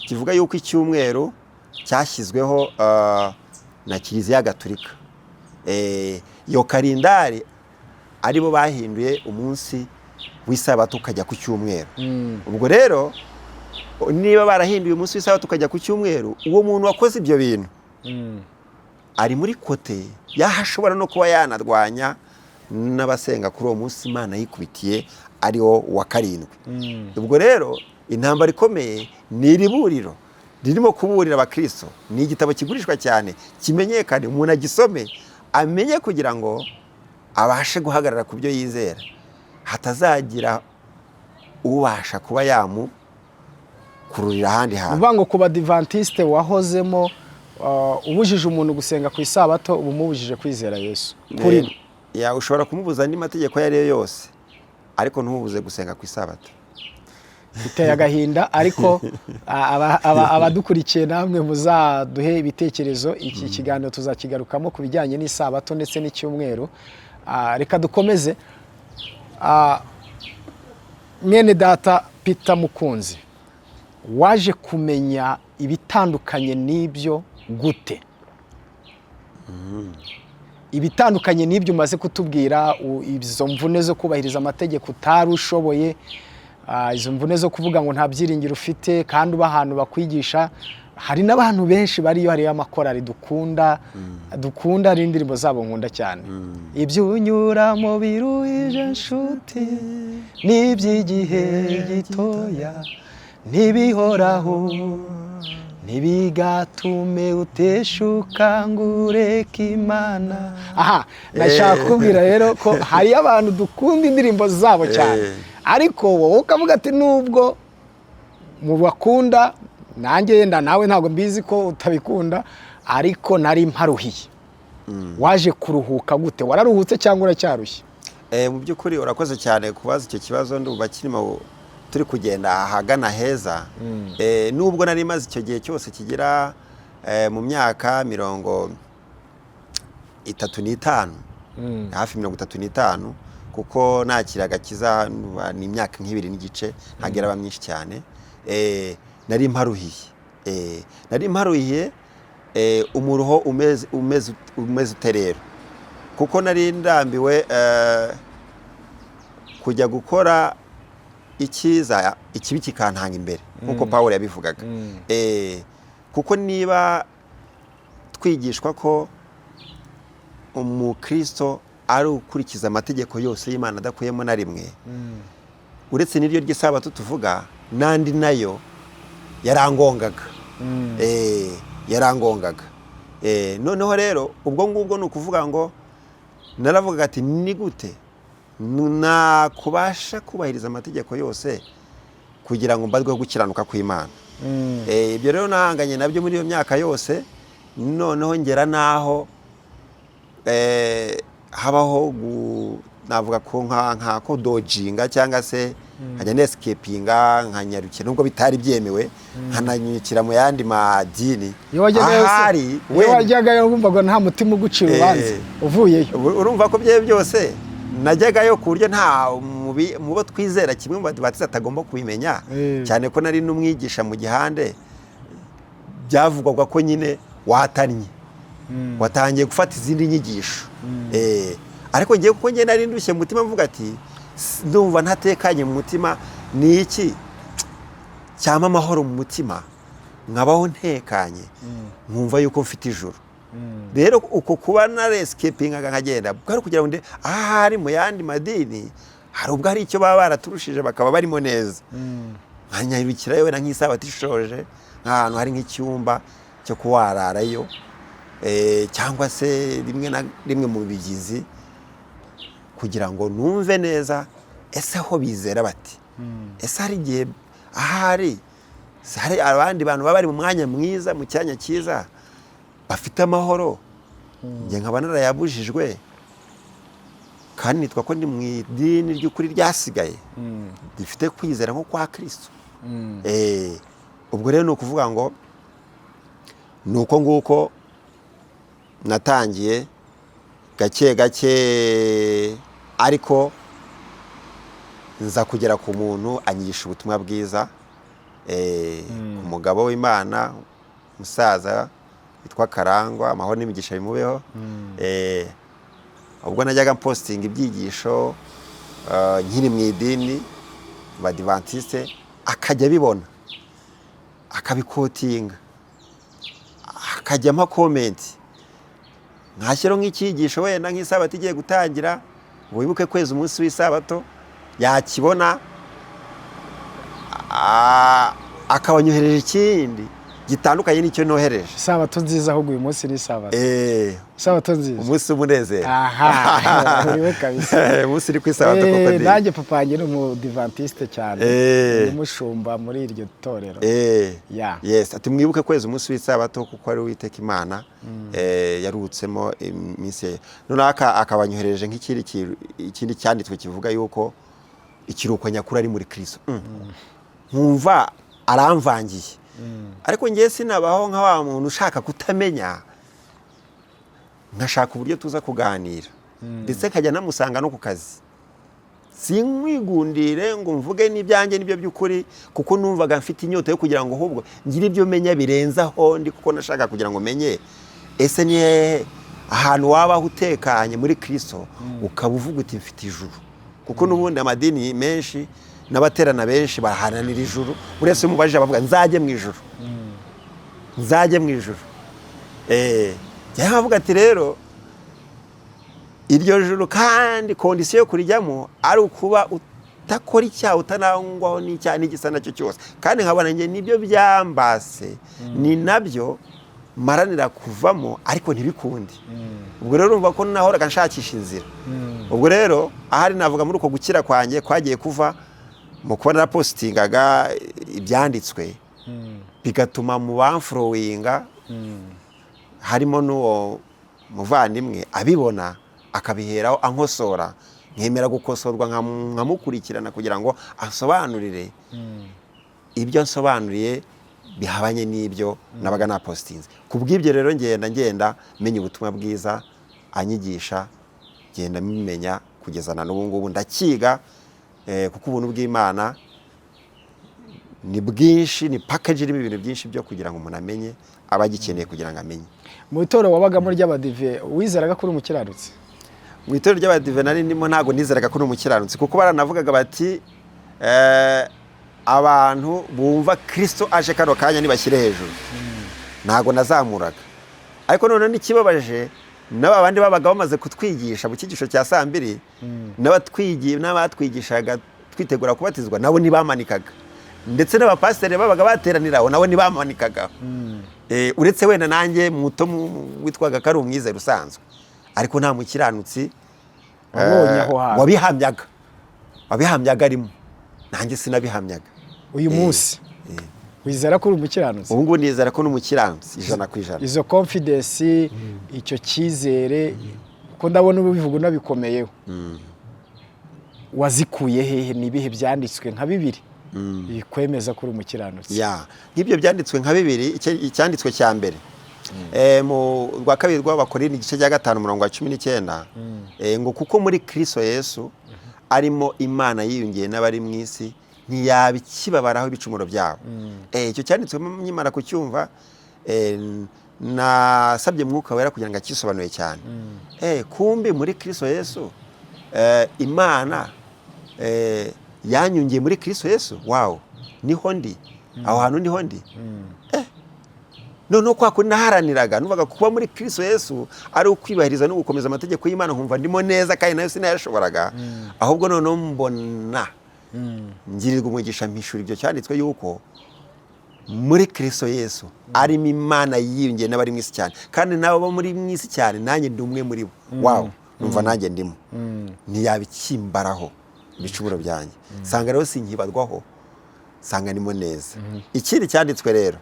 kivuga yuko icyumweru cyashyizweho na Kiliziya Gatulika. Iyo kalendari aribo bahinduye umunsi w'isabato ukajya ku cyumweru. Ubwo rero niba barahinduye umunsi w'isabato ukajya ku cyumweru, uwo muntu wakoze ibyo bintu ari muri côté yaho ashobora no kuba yanarwanya n'abasenga kuri uwo munsi Imana yikubitiye, ari wo wa karindwi. Ubwo rero intambara ikomeye ni iri buriro ririmo kuburira abakristo. Ni igitabo kigurishwa cyane, kimenyekane, umuntu agisome amenye, kugira ngo abashe guhagarara ku byo yizera, hatazagira ubasha kuba yamukururira ahandi Ni hantu. ukuvuga ngo ku Badivantiste wahozemo, ubujije umuntu gusenga ku isabato, uba umubujije kwizera Yesu kuri bo. Ya, ushobora kumubuza andi mategeko ayo ari yo yose, ariko ntumubuze gusenga ku isabato. Biteye agahinda, ariko abadukurikiye namwe muzaduhe ibitekerezo. Iki kiganiro tuzakigarukamo ku bijyanye n'isabato ndetse n'icyumweru. Reka dukomeze. Mwene data Peter Mukunzi, waje kumenya ibitandukanye n'ibyo gute, ibitandukanye n'ibyo umaze kutubwira, izo mvune zo kubahiriza amategeko utari ushoboye, izo mvune zo kuvuga ngo nta byiringiro ufite kandi uba ahantu bakwigisha, hari n'abantu benshi bariyo, hariyo amakorari dukunda, dukunda, hari indirimbo zabo nkunda cyane: "Ibyo unyuramo biruhije nshuti n'iby'igihe gitoya, ntibihoraho, ntibigatume uteshuka ngo ureke Imana." Aha nashaka kukubwira rero ko hariyo abantu dukunda indirimbo zabo cyane, ariko wowe ukavuga ati nubwo mubakunda, nanjye yenda nawe ntabwo mbizi ko utabikunda, ariko nari mparuhiye. Waje kuruhuka gute? Wararuhutse cyangwa uracyarushye? Mu by'ukuri urakoze cyane kubaza icyo kibazo. Ndumva kirimo turi kugenda ahagana heza. Nubwo nari maze icyo gihe cyose kigera mu myaka 35, hafi 35, kuko nakira agakiza ni imyaka nk'ibiri n'igice, ntabwo iraba myinshi cyane. Nari mparuhiye. Nari mparuhiye, umuruho umeze ute rero? Kuko nari ndambiwe kujya gukora. icyiza, ikibi kikantanga imbere, nk'uko Paul yabivugaga. Kuko niba twigishwa ko umukristo ari ukurikiza amategeko yose y'Imana adakuyemo na rimwe, uretse n'iryo ry'isabato tuvuga, n'andi nayo yarangongaga. Yarangongaga. Noneho rero ubwo ngubwo ni ukuvuga ngo naravugaga ati: "Ni gute nakubasha kubahiriza amategeko yose kugira ngo mbarweho gukiranuka kw'Imana?" Ibyo rero nahanganye nabyo muri iyo myaka yose. Noneho ngera n'aho habaho navuga ko nka ko dodginga cyangwa se nkajya nescapinga, nkanyarukira, nubwo bitari byemewe, nkananyukira mu yandi madini. Iyo wajyagayo se Ahari iyo wenda wajyagayo wumvaga nta mutima ugucira urubanza uvuyeyo? Urumva ko bye byose najyagayo ku buryo nta mu bo twizera kimwe mu Badivantiste atagomba kubimenya, cyane ko nari n'umwigisha mu gihande. Byavugwaga ko nyine watannye, watangiye gufata izindi nyigisho. Ariko ngiye, kuko ngiye nari ndushye mu mutima, mvuga ati: "Ndumva ntatekanye mu mutima. Ni iki cyampa amahoro mu mutima, nkabaho ntekanye, nkumva yuko mfite ijuru?" Rero uko kuba narescapingaga nkagenda bwari kugira ngo ahari mu yandi madini hari ubwo hari icyo baba baraturushije, bakaba barimo neza, nkanyarukirayo wenda nk'isabato ishoje, nk'ahantu hari nk'icyumba cyo kuwararayo, cyangwa se rimwe na rimwe mu bigizi, kugira ngo numve neza ese aho bizera bati, ese hari igihe ahari se hari abandi bantu baba bari mu mwanya mwiza, mu cyanya cyiza, bafite amahoro, njye nkaba narayabujijwe, kandi nitwa ko ndi mu idini ry'ukuri ryasigaye rifite kwizera nko kwa Kristo? Ubwo rero ni ukuvuga ngo ni uko nguko natangiye gake gake, ariko nza kugera ku muntu anyigisha ubutumwa bwiza, ku mugabo w'Imana, umusaza witwa Karangwa, amahoro n'imigisha bimubeho. Ubwo najyaga mpostinga ibyigisho nkiri mu idini Badivantiste, akajya abibona, akabiquotinga, akajyamo comment, nkashyiraho nk'icyigisho wenda nk'isabato igiye gutangira ngo wibuke kweza umunsi w'isabato, yakibona akaba anyohereje ikindi gitandukanye n'icyo nohereje. Isabato nziza. Ahubwo uyu munsi ni isabato. Isabato nziza. Umunsi w'umunezero. Aha uriwe kabisa. Umunsi uri ku isabato koko di. Nanjye papa wanjye ni umudivantiste cyane. Ni umushumba muri iryo torero. Ya. Yes, ati: "Mwibuke kweza umunsi w'isabato, kuko ari Uwiteka Imana yaruhutsemo iminsi ye." Noneho akabanyohereje nk'ikindi ikindi cyanditswe kivuga yuko ikiruhuko nyakuri ari muri Kristo. Nkumva aramvangiye, ariko ngewe sinabaho nka wa muntu ushaka kutamenya, nkashaka uburyo tuza kuganira, ndetse nkajya namusanga no ku kazi, sinkwigundire ngo mvuge n'ibyanjye n'ibyo by'ukuri, kuko numvaga mfite inyota yo kugira ngo ahubwo ngire ibyo menya birenze aho ndi, kuko nashaka kugira ngo menye ese ni hehe ahantu wabaho utekanye muri Kristo, ukaba uvuga uti: "Mfite ijuru." Kuko n'ubundi amadini menshi n'abaterana benshi baharanira ijuru. Buri wese umubajije bavuga: "Nzajye mu ijuru, nzajye mu ijuru." Njyewe nkavuga ati: "Rero iryo juru, kandi condition yo kurijyamo ari ukuba utakora icyaha, utanangwaho n'icyaha n'igisa nacyo cyose." Kandi nkabona njye nibyo byambase, ni nabyo maranira kuvamo, ariko ntibikunde. Ubwo rero urumva ko nahoraga nshakisha inzira. Ubwo rero ahari navuga muri uko gukira kwanjye kwagiye kuva mu kuba narapostingaga ibyanditswe, bigatuma mu bamfollowinga harimo n'uwo muvandimwe abibona, akabiheraho ankosora, nkemera gukosorwa, nkamukurikirana kugira ngo asobanurire ibyo nsobanuriye bihabanye n'ibyo nabaga napostinze. Ku bw'ibyo rero ngenda menya ubutumwa bwiza, anyigisha, ngenda mimenya kugeza na n'ubu ngubu ndakiga, kuko ubuntu bw'Imana ni bwinshi, ni package irimo ibintu byinshi byo kugira ngo umuntu amenye, aba agikeneye kugira ngo amenye. Mu itorero wabagamo ry'Abadive, wizeraga ko uri umukiranutsi? Mu itorero ry'Abadive nari ndimo, ntabwo nizeraga ko uri umukiranutsi, kuko baranavugaga bati Abantu bumva Kirisito aje kano kanya nibashyire hejuru. Ntabwo nazamuraga, ariko noneho n'ikibabaje, n'aba bandi babaga bamaze kutwigisha mu cyigisho cya saa mbiri, n'abatwigishaga twitegura kubatizwa nabo ntibamanikaga, ndetse n'abapasiteri babaga bateranira aho nabo ntibamanikaga. Uretse wenda nanjye muto witwaga ko ari umwizera usanzwe, ariko nta mukiranutsi wabonye aho hantu wabihamyaga arimo, nanjye sinabihamyaga. Uyu munsi wizera ko uri umukiranutsi? Ubu ngubu nizera ko n'umukiranutsi 100%. Izo confidence, icyo cyizere, ko ndabona ubivuga unabikomeyeho, wazikuye hehe? Ni ibihe byanditswe nka bibiri bikwemeza ko uri umukiranutsi? Ya, nk'ibyo byanditswe nka bibiri, icyanditswe cya mbere, mu rwa kabiri rw'Abakorinto, igice cya 5, umurongo wa 19, ngo kuko muri Kristo Yesu arimo Imana yiyungiye n'abari mu isi, ntiyaba ikibabaraho ibicumuro byabo. Icyo cyanditswe nkimara kucyumva, nasabye Mwuka Wera kugira ngo akisobanure cyane. Kumbi muri Kristo Yesu, Imana yanyungiye muri Kristo Yesu. Wow, niho ndi, aho hantu niho ndi. Noneho kwa kundi naharaniraga, numvaga kuba muri Kristo Yesu ari ukwibahiriza no gukomeza amategeko y'Imana, nkumva ndimo neza kandi nayo sinayashoboraga. Ahubwo noneho mbona ngirirwa umugisha, mpishura ibyo cyanditswe yuko muri Kristo Yesu arimo Imana yiyungiye n'abari mu isi cyane, kandi nabo bo muri mu isi cyane nanjye ndi umwe muri bo. Wow, numva nanjye ndimo, ntiyabikimbaraho ibicumuro byanjye, sanga rero sinkibarwaho, sanga ndimo neza. Ikindi cyanditswe rero,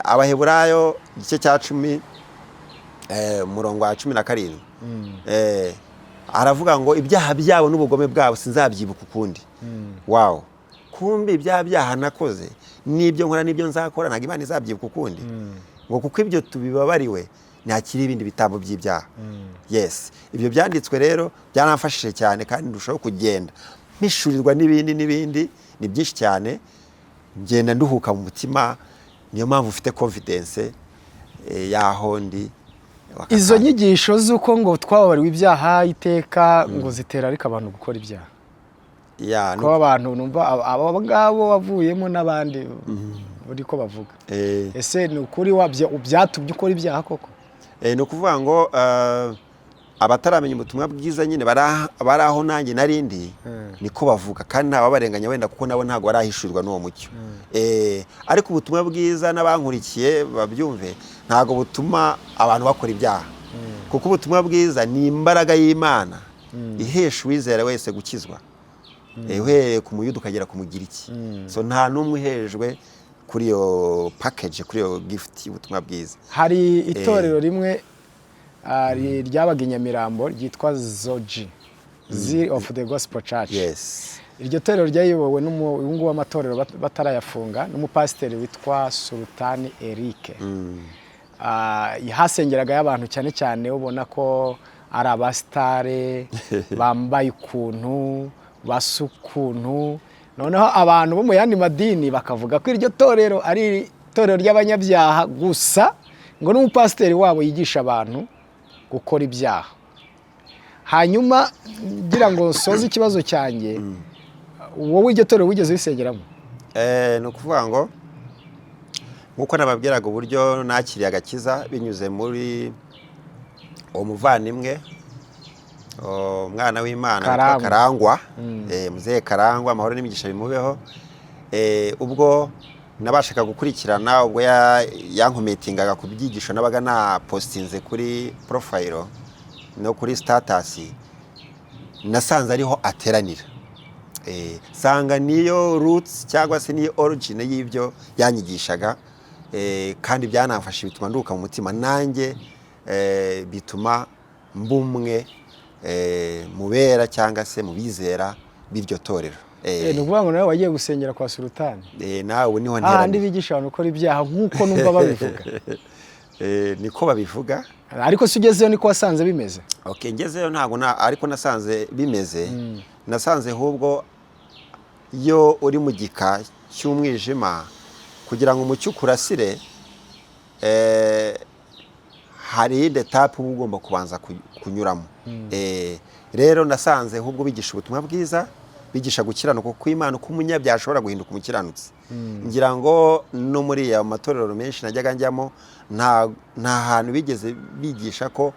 Abaheburayo igice cya 10, umurongo wa 17, aravuga ngo ibyaha byabo n'ubugome bwabo sinzabyibuka ukundi. Wow, kumbi ibyaha byaha nakoze n'ibyo nkora n'ibyo nzakora ntabwo Imana izabyibuka ukundi, ngo kuko ibyo tubibabariwe ntihakiri ibindi bitambo by'ibyaha. Yes, ibyo byanditswe rero byaramfashije cyane, kandi ndushaho kugenda mpishurirwa n'ibindi n'ibindi, ni byinshi cyane, ngenda nduhuka mu mutima. Niyo mpamvu ufite confidence y'aho ndi. Izo nyigisho z'uko ngo twababariwe ibyaha iteka ngo zitera ariko abantu gukora ibyaha. Ya. Kuba abantu numva abo ngabo wavuyemo n'abandi buri ko bavuga, ese ni ukuri byatumye ukora ibyaha koko? Ni ukuvuga ngo abataramenya ubutumwa bwiza nyine bari aho nanjye narindi, niko bavuga, kandi ntababarenganya wenda kuko nabo ntabwo barahishurwa n'uwo mucyo. Ariko ubutumwa bwiza, n'abankurikiye babyumve, ntabwo butuma abantu bakora ibyaha, kuko ubutumwa bwiza ni imbaraga y'Imana ihesha uwizera wese gukizwa, uhereye ku Muyuda ukagera ku Mugiriki. So nta n'umwe uhejwe kuri iyo package, kuri iyo gift y'ubutumwa bwiza. Hari itorero rimwe ryabaga i Nyamirambo ryitwa Zoji, Zeal of the Gospel Church. Iryo torero ryayobowe n'umu uyu nguyu w'amatorero batarayafunga, n'umupasiteri witwa Sultani Eric. Hasengeragayo abantu cyane cyane ubona ko ari abasitare, bambaye ukuntu, basa ukuntu. Noneho abantu bo mu yandi madini bakavuga ko iryo torero ari itorero ry'abanyabyaha gusa, ngo n'umupasiteri wabo yigisha abantu gukora ibyaha. Hanyuma ngira ngo nsoze ikibazo cyanjye, wowe iryo torero wigeze wisengeramo? Ni ukuvuga ngo nk'uko nababwiraga uburyo nakiriye agakiza binyuze muri uwo muvandimwe, umwana w'Imana witwa Karangwa. Karangwa, muzehe Karangwa, amahoro n'imigisha bimubeho. Ubwo nabashaga gukurikirana, ubwo yankomentingaga ku byigisho nabaga napostinze kuri profile no kuri status, nasanze ariho ateranira. Sanga niyo roots cyangwa se niyo origin y'ibyo yanyigishaga, kandi byanamfashe, bituma nduhuka mu mutima nanjye, bituma mbumwe mubera cyangwa se mu bizera b'iryo torero. Ni ukuvuga ngo nawe wagiye gusengera kwa Sultani? Nawe niho hahandi nteranira. Bigisha abantu gukora ibyaha nk'uko numva babivuga. Niko babivuga. Ariko se ugezeyo niko wasanze bimeze? Okay, ngezeyo ntabwo na ariko nasanze bimeze. Nasanze ahubwo iyo uri mu gika cy'umwijima, kugira ngo umucyo ukurasire, hari iyindi étape uba ugomba kubanza kunyuramo. Rero nasanze ahubwo bigisha ubutumwa bwiza. Bigisha gukiranuka kw'Imana, uko umunyabyaha ashobora guhinduka umukiranutsi. Ngira ngo no muri ya matorero menshi najyaga njyamo, nta hantu bigeze bigisha ko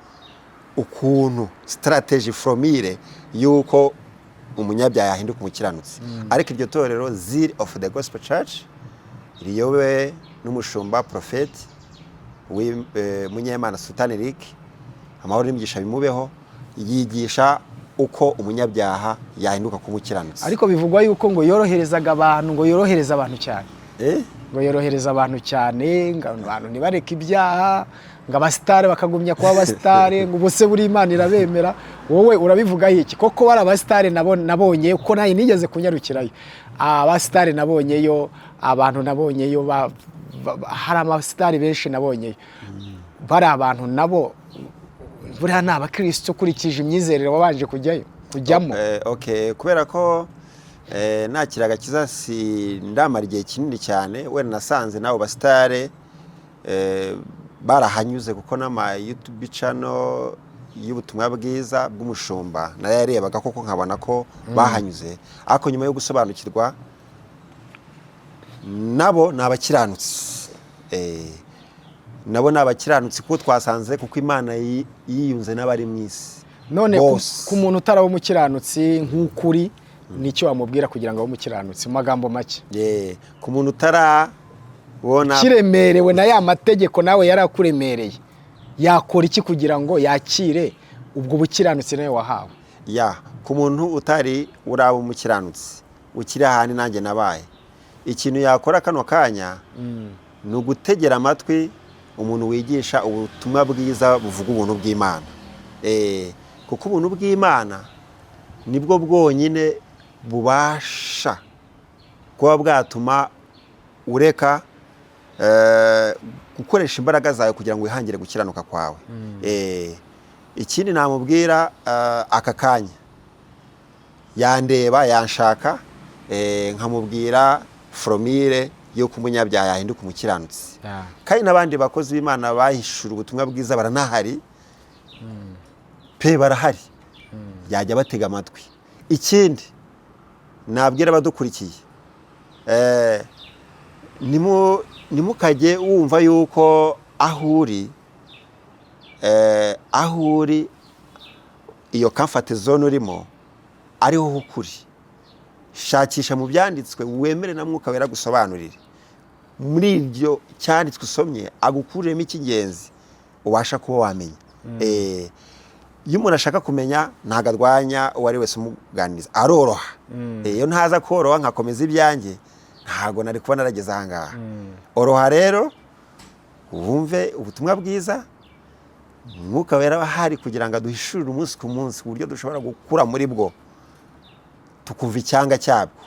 ukuntu strategy, formule y'uko umunyabyaha yahinduka umukiranutsi. Ariko iryo torero, Zeal of the Gospel Church, riyobowe n'umushumba Profeti Munyemana Sultan Eric, amahoro n'imigisha bimubeho, yigisha uko umunyabyaha yahinduka kuba umukiranutsi. Ariko bivugwa yuko ngo yoroherezaga abantu, ngo yorohereza abantu cyane. Eh? Ngo yorohereza abantu cyane, ngo abantu ntibareke ibyaha, ngo abasitari bakagumya kuba abasitari, ngo ubuse buri Imana irabemera. Wowe urabivugaho iki? Koko bari abasitari nabonye ko nawe nigeze kunyarukirayo, abasitari nabonyeyo, abantu nabonyeyo, hari abasitari benshi nabonyeyo. Bari abantu nabo buriya ni abakirisitu ukurikije imyizerere wabanje kujyayo, kujyamo? Okay, kubera ko nakira agakiza si ndamara igihe kinini cyane, wenda nasanze n'abo basitare barahanyuze, kuko n'ama YouTube channel y'ubutumwa bwiza bw'umushumba nayarebaga koko nkabona ko bahanyuze. Ariko nyuma yo gusobanukirwa, nabo ni abakiranutsi. Nabo ni abakiranutsi, kuko twasanze kuko Imana yiyunze n'abari mu isi None bose. ku muntu utaraba umukiranutsi nk'ukuri, nicyo wamubwira kugira ngo abe umukiranutsi mu magambo make? Yeah, ku muntu utarabona Kiremerewe na ya mategeko nawe yari akuremereye, yakora iki kugira ngo yakire ubwo bukiranutsi nawe wahawe? Ya, ku muntu utari uraba umukiranutsi, ukiri ahandi nanjye nabaye, ikintu yakora kano kanya ni ugutegera amatwi umuntu wigisha ubutumwa bwiza buvuga ubuntu bw'Imana. Kuko ubuntu bw'Imana nibwo bwonyine bubasha kuba bwatuma ureka gukoresha imbaraga zawe kugira ngo wihangire gukiranuka kwawe. Ikindi namubwira, aka kanya yandeba, yanshaka, nkamubwira formule y'uko umunyabyaha yahinduka umukiranutsi. Kandi n'abandi bakozi b'Imana bahishura ubutumwa bwiza baranahari pe, barahari, yajya batega amatwi. Ikindi nabwira abadukurikiye, ntimukajye wumva yuko aho uri iyo comfort zone urimo ariho ukuri. Shakisha mu byanditswe, wemere na Mwuka Wera gusobanurire muri iryo cyanditswe usomye, agukuriremo icy'ingenzi ubasha kuba wamenya. Iyo umuntu ashaka kumenya, ntabwo arwanya uwo ari wese umuganiriza, aroroha. Iyo ntaza koroha nkakomeza ibyanjye, ntabwo nari kuba narageze aha ngaha. Oroha rero, wumve ubutumwa bwiza. Umwuka Wera aba ahari kugira ngo aduhishurire umunsi ku munsi uburyo dushobora gukura muri bwo, tukumva icyanga cyabwo.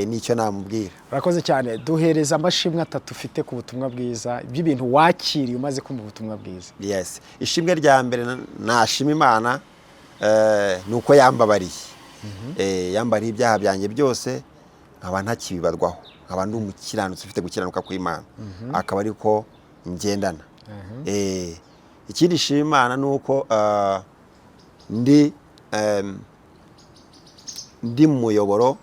Nicyo namubwira. Urakoze cyane. Duhereza amashimwe atatu ufite ku butumwa bwiza, by'ibintu wakiriye umaze kumva ubutumwa bwiza. Yes, ishimwe rya mbere nashima Imana, ni uko yambabariye. Yambariye ibyaha byanjye byose, nkaba ntakibibarwaho, nkaba ndi umukiranutsi ufite gukiranuka kw'Imana, akaba ariko ngendana. Ikindi nshima Imana ni uko ndi mu muyoboro,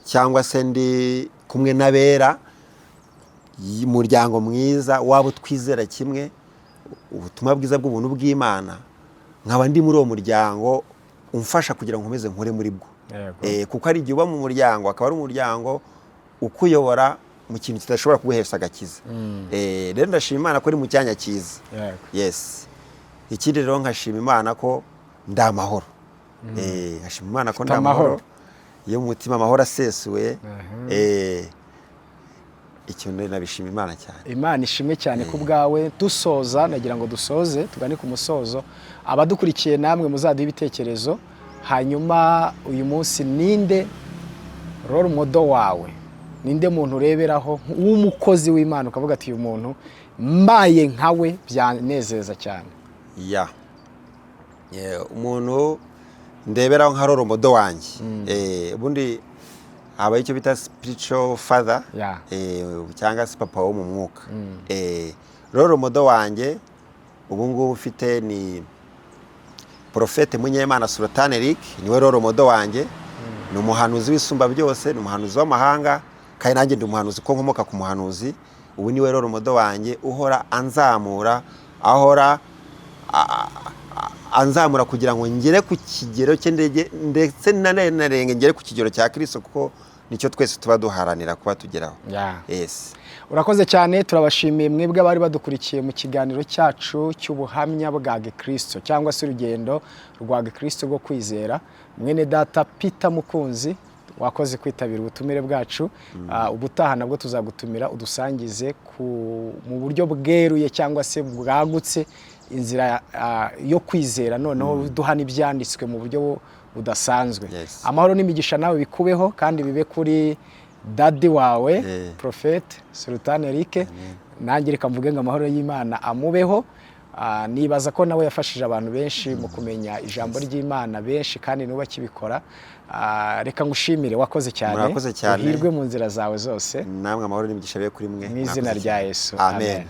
cyangwa se ndi kumwe n'abera, umuryango mwiza waba utwizera kimwe ubutumwa bwiza bw'ubuntu bw'Imana, nkaba ndi muri uwo muryango umfasha kugira ngo nkomeze nkure muri bwo. Kuko hari igihe uba mu muryango, akaba ari umuryango ukuyobora mu kintu kidashobora kuguhesha agakiza. Rero ndashima Imana ko uri mu cyanya cyiza. Yes, ikindi rero nkashima Imana ko ndi amahoro. Nkashima Imana ko ndi Ufite amahoro. amahoro iyo mu mutima, amahoro asesuye. Icyo nabishima Imana cyane. Imana ishimwe cyane ku bwawe. Dusoza, nagira ngo dusoze tugane ku musozo. Abadukurikiye namwe muzaduhe ibitekerezo. Hanyuma uyu munsi, ninde role model wawe? Ninde muntu ureberaho w'umukozi w'Imana ukavuga ati: "Uyu muntu mbaye nkawe byanezeza cyane"? Ya. Umuntu ndeberaho nka role model wanjye, ubundi habaho icyo bita spiritual father, cyangwa se papa wo mu mwuka. Role model wanjye ubu ngubu ufite ni Porofete Munyemana Sultan Eric, niwe role model wanjye. Ni umuhanuzi w'isumba byose, ni umuhanuzi w'amahanga, kandi nanjye ndi umuhanuzi ko nkomoka ku muhanuzi. Ubu niwe rero model wanjye uhora anzamura, ahora anzamura kugira ngo ngere ku kigero cye, ndetse nanarenge ngere ku kigero cya Kirisito, kuko nicyo twese tuba duharanira kuba tugeraho. Yes. Urakoze cyane. Turabashimiye mwebwe abari badukurikiye mu kiganiro cyacu cy'ubuhamya bwa gikristo, cyangwa se urugendo rwa gikristo rwo kwizera. Mwene data Peter Mukunzi, wakoze kwitabira ubutumire bwacu. Ubutaha nabwo tuzagutumira udusangize mu buryo bweruye cyangwa se bwagutse inzira yo kwizera, noneho duha n'ibyanditswe mu buryo budasanzwe. Amahoro n'imigisha nawe bikubeho, kandi bibe kuri daddy wawe, Prophète Sultan Eric. Nanjye reka mvuge ngo amahoro y'Imana amubeho. Nibaza ko nawe yafashije abantu benshi mu kumenya ijambo ry'Imana, benshi kandi n'ubu akibikora. Reka ngushimire, wakoze cyane. Murakoze cyane. Uhirwe mu nzira zawe zose. Namwe amahoro n'imigisha bibe kuri mwe. Mu izina Mwakoze rya cyane. Yesu. Amen. Amen.